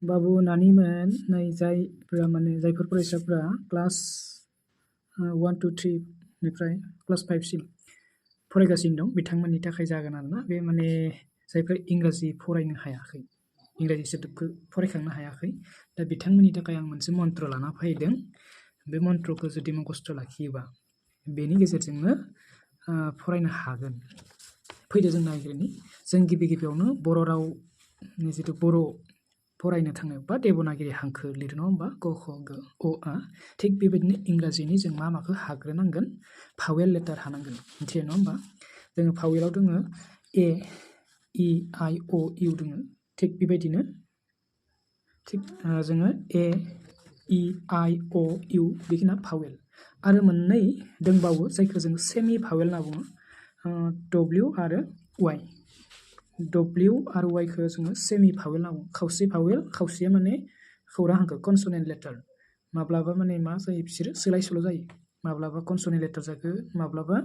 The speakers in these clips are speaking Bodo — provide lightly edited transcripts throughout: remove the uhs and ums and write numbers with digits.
बाबु नानि मोन नै जायफोरा माने जायफोर फरायसाफोरा क्लास 1 to 3 निफ्राय क्लास 5 सिम फरायगासिनो दं बिथांमोननि थाखाय जागोन आरोना बे माने जायफोर इंराजि फरायनो हायाखै इंराजि सोदोबखौ फरायखांनो हायाखै दा बिथांमोननि थाखाय आं मोनसे मन्त्र लाना फैदों बे मन्त्रखौ जुदि मुखस्थ लाखियोबा बेनि गेजेरजोंनो फरायनो हागोन फैदो जों नायग्रोनि जों गिबियावनो बर' रावनि जिथु बर' फरायनो थाङो बा देबनागिरि हांखो लिरो नङा होमबा क ख ग अ आ थिग बेबायदिनो इंराजिनि जों माखौ हाग्रोनांगोन भावेल लेटार हानांगोन मिथियो नङा होमबा जोङो भावेलाव दङ ए इ आइ अ इउ दङ थिग बेबायदिनो जोङो ए इ आइ अ इउ बेखिना भावेल आरो मोननै दंबावो जायखौ जों सेमि भावेल होनना बुङो डब्लिउ आरो वाइ W आरो Y खौ जोङो सेमि भावेल होनना बुङो खावसे भावेल खावसेया माने खौरां हांखो कनसोनेन्ट लेटार माब्लाबा माने मा जायो बिसोरो सोलाय सोल' जायो माब्लाबा कनसोनेन्ट लेटार जागोन माब्लाबा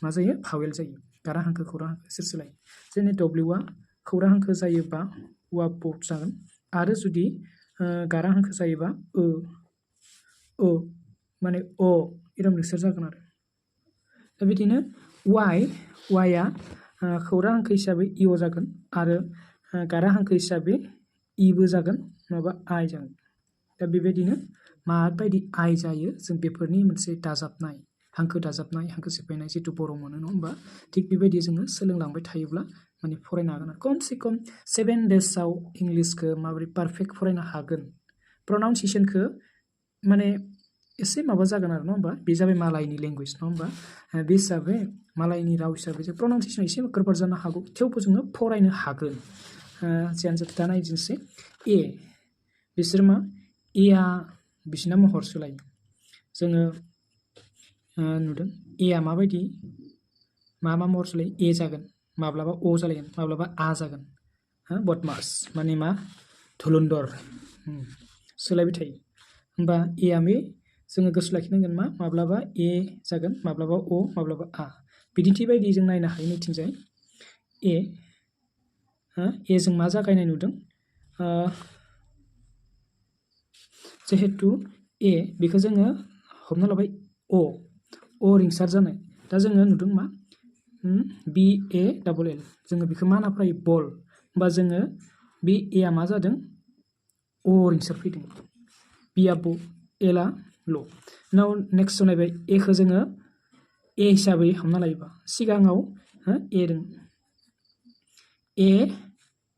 मा जायो भावेल जायो गारां हांखो खौरां हांखो बिसोर सोलायो जेरै डब्लिउआ खौरां हांखो जायोबा वा बट जागोन आरो जुदि गारां हांखो जायोबा ओ माने अ इरम नोंसोर जागोन आरो दा बिदिनो वाइआ खौरां हांखो हिसाबै इअ जागोन आरो गारां हांखो हिसाबै इबो जागोन नङाबा आइ जागोन दा बेबायदिनो माबायदि आइ जायो जों बेफोरनि मोनसे दाजाबनाय हांखो दाजाबनाय हांखो सिफायनाय जिथु बर' मोनो नङा होमबा थिग बेबायदि जोङो सोलोंलांबाय थायोब्ला माने फरायनो हागोन आरो खमसे खम 7 डेजआव इंलिसखौ माबोरै पारफेक्ट फरायनो हागोन प्रनाउन्सिएसनखौ माने एसे माबा जागोन आरो नङा होमबा बे जाबाय मालायनि लेंगुवेज नङा होमबा बे हिसाबै मालायनि राव हिसाबै जों प्रनाउन्सिएसन एसे गोरबोर जानो हागौ थेवबो जोङो फरायनो हागोन जियानो जाथों दा नायदिनोसै ए बिसोर मा एआ बिसोरना महर सोलायो जोङो नुदों एआ माबायदि मा महर सोलायो ए जागोन माब्लाबा अ जालायगोन माब्लाबा आ जागोन बदमास माने मा धुलुन्धर सोलायबाय थायो होमबा एआ जोङो गोसो लाखिनांगोन मा माब्लाबा ए जागोन माब्लाबा अ माब्लाबा आ बिदिन्थि बायदि जों नायनो हायो नैथिंजाय ए जों मा जागायनाय नुदों जिहेतु ए बेखौ जोङो हमना लाबाय अ रिंसार जानाय दा जोङो नुदों मा BALL जोङो बेखौ मा होनना फरायो बल होमबा जोङो बे एआ मा जादों अ रिंसार फैदों बिआ ब एला ल नाव नेक्स्ट नायबाय एखौ जोङो ए हिसाबै हमना लायोबा सिगाङाव ए दं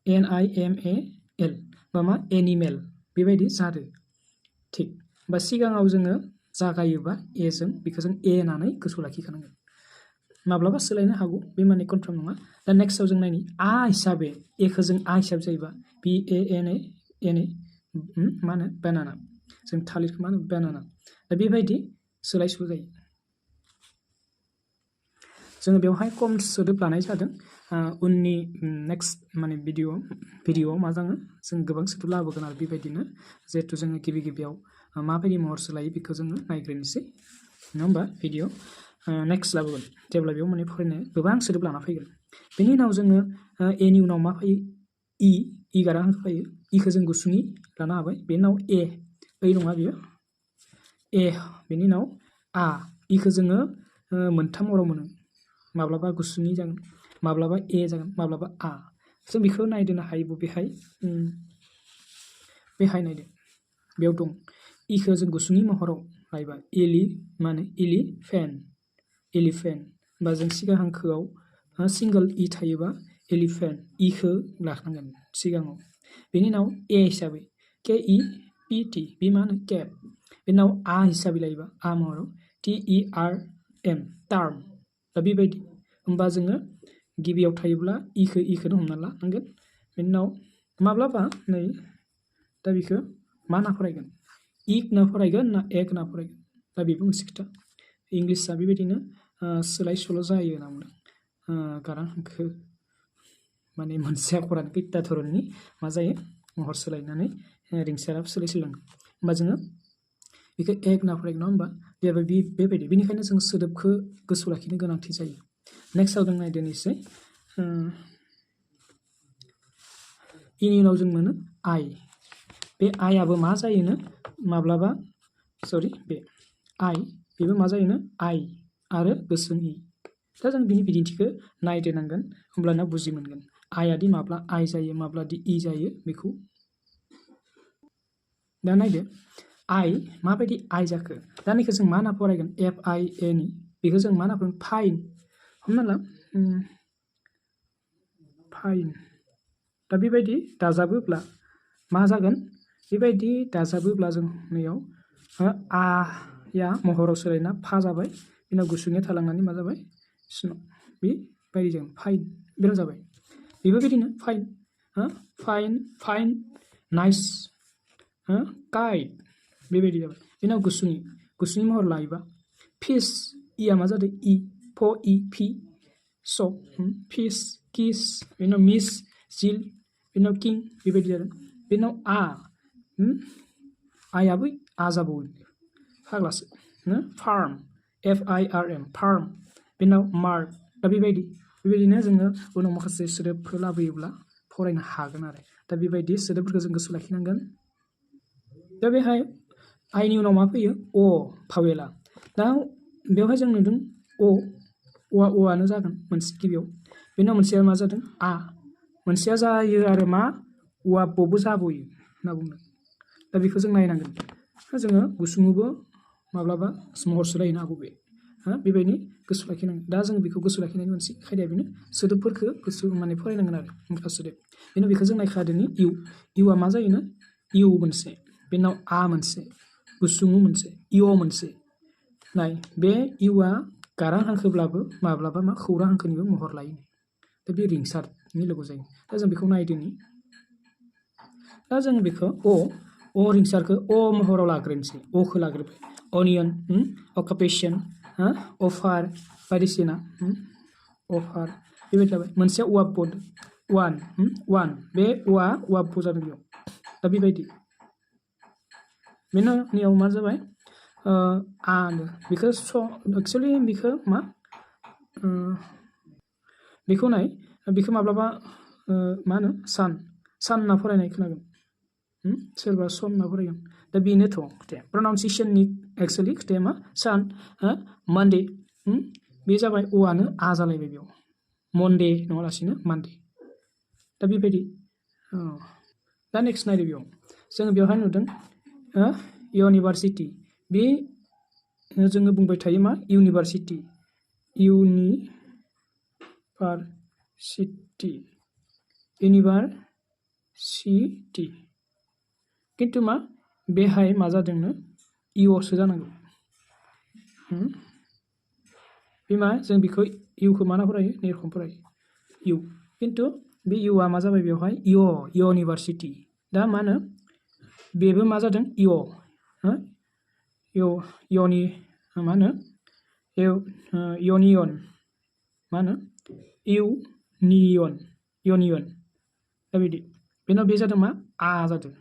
ANIMAL बा मा एनिमेल बेबायदि जादों थिग बा सिगाङाव जोङो जागायोबा एजों बेखौ जों ए होननानै गोसोआव लाखिखानांगोन माब्लाबा सोलायनो हागौ बे माने कनफार्म नङा दा नेक्स्टआव जों नायनि आ हिसाबै एखौ जों आ हिसाबै जायोबा BANA मा होनो बानाना जों थालिरखौ मा होनो बानाना दा बेबायदि सोलाय सोल' जायो जोङो बेवहाय खम सोदोब लानाय जादों उननि नेक्स्ट माने भिडिअआव मा जागोन जों गोबां सोदोब लाबोगोन आरो बेबायदिनो जिहेथु जोङो गिबियाव माबायदि महर सोलायो बेखौ जोङो नायग्रोनोसै नङा होमबा भिडिअ नेक्स्ट लाबोगोन जेब्ला बेयाव माने फरायनो गोबां सोदोब लाना फैगोन बेनि उनाव जोङो एनि उनाव मा फैयो इ गारां हांखो फैयो इखौ जों गुसुङै लानो हाबाय बेनि उनाव ए ओइ नङा बियो ए बेनि उनाव आ इखौ जोङो मोनथाम महराव मोनो माब्लाबा गुसुङै जागोन माब्लाबा ए जागोन माब्लाबा आ जों बेखौ नायदोनो हायो बेहाय नायदो बेयाव दं इखौ जों गुसुङै महराव लायोबा मा होनो एलिफेन्ट बा जों सिगां हांखोआव सिंगल इ थायोबा एलिफेन्ट इखौ लाखानांगोन सिगाङाव बेनि उनाव ए हिसाबै KEPT बे मा होनो केप बेनि उनाव आ हिसाबै लायोबा आ महराव TERM टार्म दा बेबायदि होमबा जोङो गिबियाव थायोब्ला इखौनो हमना लानांगोन बेनि उनाव माब्लाबा नै दा बेखौ मा होनना फरायगोन इ होनना फरायगोन ना ए होनना फरायगोन दा बेबो मोनसे खोथा इंलिसआ बेबायदिनो सोलाय सोल' जायो होनना बुंदों गारां हांखो माने मोनसे आखरानो खैथा धरननि मा जायो महर सोलायनानै रिंसाराबो सोलाय सोलाङो होमबा जोङो बेखौ ए होनना फरायगोन नङा होमबा बेबायदि बेनिखायनो जों सोदोबखौ गोसोआव लाखिनो गोनांथि जायो नेक्स्टआव जों नायदोनिसै इनि उनाव जों मोनो I बे I आबो मा जायोनो माब्लाबा सरि बे I बेबो मा जायोनो I आरो गोसोम I दा जों बिनि बिदिन्थिखौ नायदेरनांगोन होमब्लाना बुजि मोनगोन I आदि माब्ला I जायो माब्लादि E जायो बेखौ दा नायदो I माबायदि I जाखो दा नैखौ जों मा होनना फरायगोन FIN बेखौ जों मा होनना बुङो फाइन हमना ला फाइन दा बेबायदि दाजाबोब्ला मा जागोन बेबायदि दाजाबोब्ला जों नैयाव आ या महराव सोलायना फा जाबाय बिनाव गुसुङै थालांनानै मा जाबाय स्न' बेबायदि जों फाइन बेनो जाबाय बेबो बिदिनो fine fine fine nice kite बेबायदि जाबाय बिनाव गुसुङै महर लायोबा फिस इया मा जादों इ फ इ फि स फिस किस बिनाव मिस जिल बिनाव किं बेबायदि जादों बिनाव आयाबो आ जाबावो फाग्लासो फार्म FIRM फार्म बिनाव मार्क दा बेबायदिनो जोङो उनाव माखासे सोदोबफोर लाबोयोब्ला फरायनो हागोन आरो दा बेबायदि सोदोबफोरखौ जों गोसोआव लाखिनांगोन दा बेहाय आइनि उनाव मा फैयो अ भावेला दा बेवहाय जों नुदों अआनो जागोन मोनसे गिबियाव बेनि उनाव मोनसेया मा जादों आ मोनसेया जायो आरो मा बबो जाबोयो होनना बुंदों दा बेखौ जों नायनांगोन जोङो गुसुङावबो माब्लाबा महर सोलायनो हागौ बेबायदि गोसोआव लाखिनांगोन दा जों बेखौ गोसोआव लाखिनायनि मोनसे खायदाया बेनो सोदोबफोरखौ गोसोआव माने फरायनांगोन आरो ओंखार सोदोब बेनि बेखौ जों नायखादोंनि इउआ मा जायोनो इउ मोनसे बेनाव आ मोनसे गुसुङु मोनसे इअ मोनसे नाय बे इउआ गारां हांखोब्लाबो माब्लाबा मा खौरां हांखोनिबो महर लायो दा बे रिंसारनि लोगो जायो दा जों बेखौ नायदोनि दा जों बेखौ अ रिंसारखौ अ महराव लाग्रोनोसै अखौ लाग्रोबाय अनियन अकुपेशन अफार बायदिसिना अफार बेबायदि जाबाय मोनसे वाब वान बे वाब जादों बेयाव दा बेबायदि बेनियाव मा जाबाय आनो बेखौ एक्सुवेलि बेखौ मा बेखौ नाय बेखौ माब्लाबा मा होनो सान होनना फरायनाय खोनागोन सोरबा सन होनना फरायगोन दा बेनोथ' खोथाया प्रनाउन्सिएसननि एक्सुवेलि खोथाया मा सान मानडे बे जाबाय अआनो आ जालायबाय बेयाव मन्डे नङालासिनो मानडे दा बेबायदि दा नेक्स्ट नायदो बेयाव जोङो बेवहाय नुदों इउनिभार्सिटि बे जोङो बुंबाय थायो मा इउनिभार्सिटि खिन्थु मा बेहाय मा जादोंनो इउआवसो जानांगौ बे मा जों बेखौ इउखौ मा फरायो निरखम फरायो इउ खिन्थु बे इउआ मा जाबाय बेवहाय इउनिभार्सिटि दा मा होनो बेबो मा जादों इउनि मा होनो इउनियन मा होनो इउनियन दा बिदि बेनाव बे जादों मा आ जादों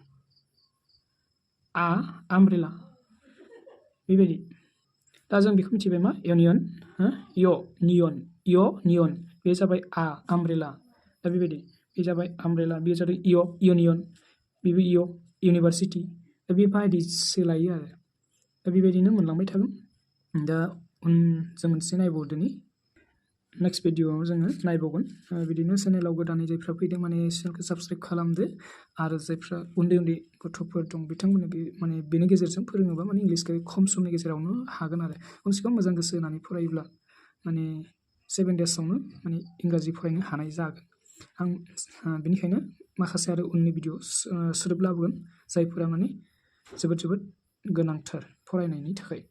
आमब्रेला बेबायदि दा जों बेखौ मिथिबाय मा इउनियन नियन बे जाबाय आमब्रेला दा बेबायदि बे जाबाय आमब्रेला बे जादों इउनियन बेबो इउनिभार्सिटि दा बेबायदि सोलायो आरो दा बेबायदिनो मोनलांबाय थागोन दा जों मोनसे नायबावदोनि नेक्स्ट भिडिअआव जोङो नायबावगोन बिदिनो चेनेलाव गोदानै जायफ्रा फैदों माने चेनेलखौ साबस्क्राइब खालामदो आरो जायफ्रा उन्दै गथ'फोर दं बिथांमोननो माने बेनि गेजेरजों फोरोङोबा माने इंलिसखौ खम समनि गेजेरावनो हागोन आरो खमसे खम मोजां गोसो होनानै फरायोब्ला माने 7 daysआवनो माने इंराजि फरायनो हानाय जागोन आं बेनिखायनो माखासे आरो उननि भिडिअ सोदोब लाबोगोन जायफोरा माने जोबोद गोनांथार फरायनायनि थाखाय